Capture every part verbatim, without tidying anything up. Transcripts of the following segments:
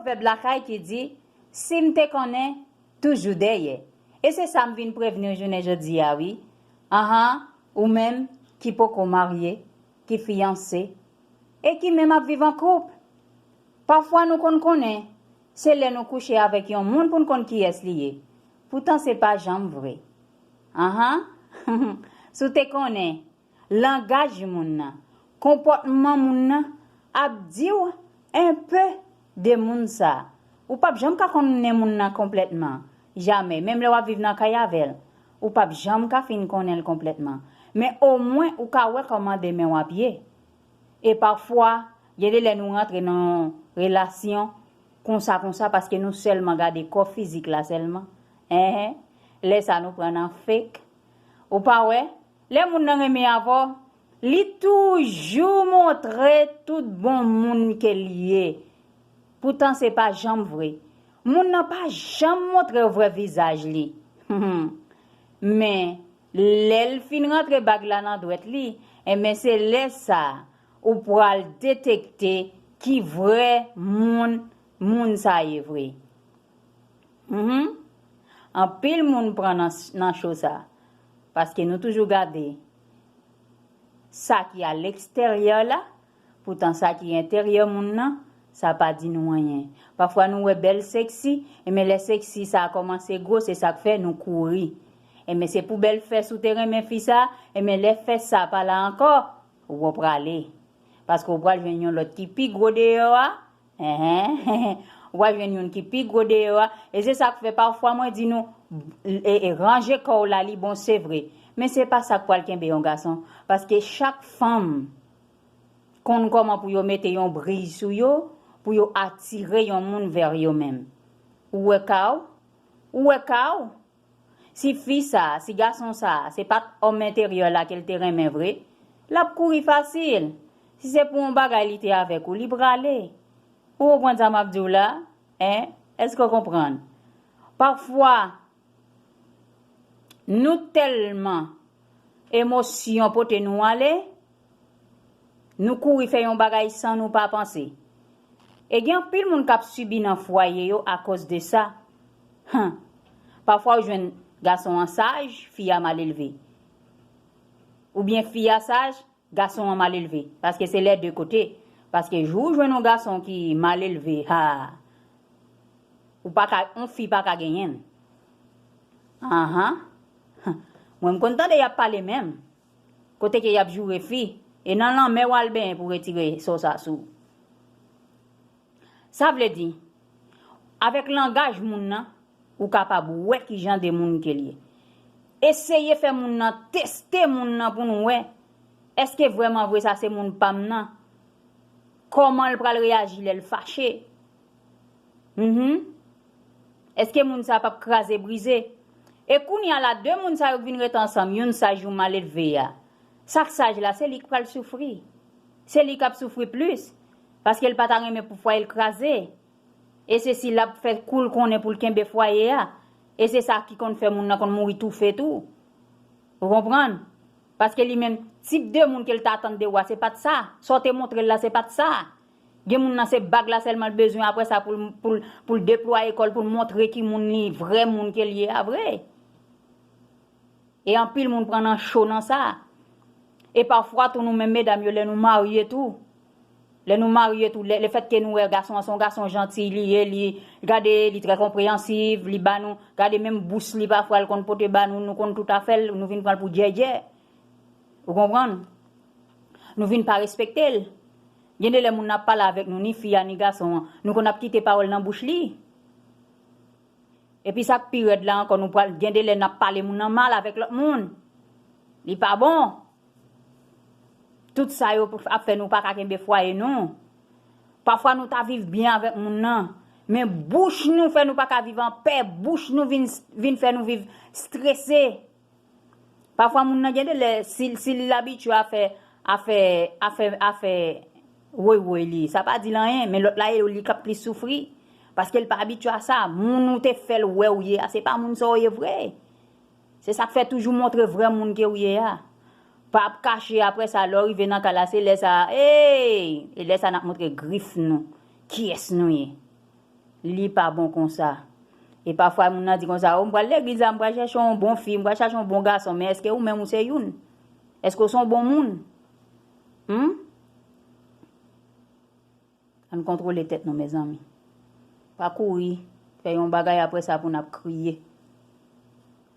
Pwovèb lakay ki di, si m te konnen, toujou dèyè. E se sa m vin prevni w jounen jodi a, wi. Anhan, ou menm ki poko marye, ki fiyanse, e ki menm ap viv an koup. Pafwa nou konn konnen, se lè nou kouche avèk yon moun pou n konn kiyès li ye. Poutan se pa janm vre. Anhan, si w te konnen, langaj moun nan, konpòtman moun nan ap di w enpe de moun sa. Ou p ap janm ka konnen moun nan konplètman. Jamè. Menm lè w ap viv nan kay avè l, ou p ap janm ka fin konnen l konplètman. Men omwen ou ka wè kòman demen w ap ye. E pafwa, gen de lè nou rantre nan yon relasyon konsa konsa paske nou sèlman gade kò fizik la sèlman. Enhen. Lè sa nou pran nan fake. Ou pa wè? Lè moun nan renmen avè w, li toujou montre tout bon moun ke l ye. Poutan se pa janm vre. Moun nan pa janm montre w vrè vizaj li. Men, lè l fin rantre bag la nan dwèt li, enben se lè sa ou pral detekte ki vrè moun moun sa ye vre. Mhm. Anpil moun pran nan, nan cho sa. Paske nou toujou gade sa ki a leksteryè la, poutan sa ki enteryè moun nan, sa pa di nou anyen. Pafwa nou wè bèl seksi, enben lè seksi sa a kòmanse gwo, se sa k fè nou kouri. Enben se pou bèl fès ou te renmen fi sa, enben lè fès sa pa la ankò, ou pral prale. Paske ou pral jwenn yon lòt ki pi gwo deyò a, enhen, ou pral jwenn youn ki pi gwo deyò a. E se sa k fè pafwa mwen di nou, e, e ranje kò w la, li bon, se vre. Men se pa sa k pral kenbe yon gason. Paske chak fanm konn kòman pou yo mete yon briz sou yo, pou yo atire yon moun vè yo menm. Ou wè ka w? Ou wè ka w? Si fi sa, si gason sa, se pa t òm enteryè la ke l te renmen vre, l ap kouri fasil. Si se pou yon bagay li te avèk ou, li prale. Ou konprann sa m ap di w la? En? Èske w konprann? Pafwa, nou tèlman emosyon pote nou ale, nou kouri fè yon bagay san nou pa panse. E gen anpil moun k ap sibi nan fwaye yo akoz de sa. Hum. Pafwa ou jwenn gason an saj, fi a mal elve. Oubyen fi a saj, gason an mal elve. Paske se lè de kote. Paske jou ou jwenn yon gason ki mal elve, ha, ou pa ka, yon fi pa ka genyen l. Anhan. Mwen m konn tande y ap pale menm. Kote ke y ap joure fi. E nan lanmè w al benyen pou retire sò sa sou ou. Sa vle di, avèk langaj moun nan, ou kapab wè ki jan de moun ke l ye. Eseye fè moun nan, teste moun nan pou nou wè, èske vrèman vre sa se moun pa m nan? Kòman l pral reyaji lè l fache? Mhm. Èske moun sa p ap kraze brize? E kounye a la, de moun sa yo k vin ret ansanm, youn saj, youn mal elve a, sa k saj la, se li k pral soufri. Se li k ap soufri plis. Paske l pa ta renmen pou fwaye l kraze. E se si l ap fè kou l konnen pou l kenbe fwaye a. E se sa ki konn fè moun nan konn mouri toufe tou. Ou konprann? Paske li menm, tip de moun ke l ta atann de ou a, se pa t sa. Sa w te montre l la, se pa t sa. Gen moun nan, se bag la sèlman l bezwen, apre sa, pou l, pou l, pou l deplwaye kò l, pou l montre ki moun li, vrè moun ke l ye a vre. E anpil moun pran nan cho nan sa. E pafwa tou, nou menm medam yo, lè nou marye tou, lè nou marye tou, lè, lefètke nou wè gason an se yon gason janti li ye, li, gade, li trè konpreyansiv, li ba nou, gade menm bous li pafwa l konn pote ba nou, nou konn tout afè l, nou vin pran l pou djèdjè. Ou konprann? Nou vin pa respekte l. Gen de lè moun nan ap pale avèk nou, ni fi a, ni gason an, nou konn ap kite pawòl nan bouch li. Epi sa k pi rèd la ankò, nou pral gen de lè n ap pale moun nan mal avèk lòt moun. Li pa bon. Tout sa yo ap fè nou pa ka kenbe fwaye nou. Pafwa nou ta viv byen avèk moun nan, men bouch nou fè nou pa ka viv anpè, bouch nou vin, vin fè nou viv strese. Pafwa moun nan gen de lè, si, si l abitye a fè, a fè, a fè, a fè woy woy li, sa pa di l anyen, men lòt la e li k ap plis soufri. Paske l pa abitye a sa. Moun ou te fè l wè w ye a, se pa moun sa w ye vre. Se sa k fè toujou montre vrè moun ke w ye a. Pa ap kache apre sa, lè w rive nan kay la, se lè sa, ey! E lè sa n ap montre grif nou, kiyès nou ye. Li pa bon konsa. E pafwa moun nan di konsa, o, m pral legliz la, m pral chèche yon bon fi, m pral chèche yon bon gason, men èske ou menm ou se youn? Èske ou se yon bon moun? Hmm? Ann kontwole tèt nou, mezanmi. Pa kouri fè yon bagay, apre sa pou n ap kriye.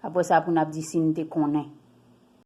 Apre sa pou n ap di si n te konnen.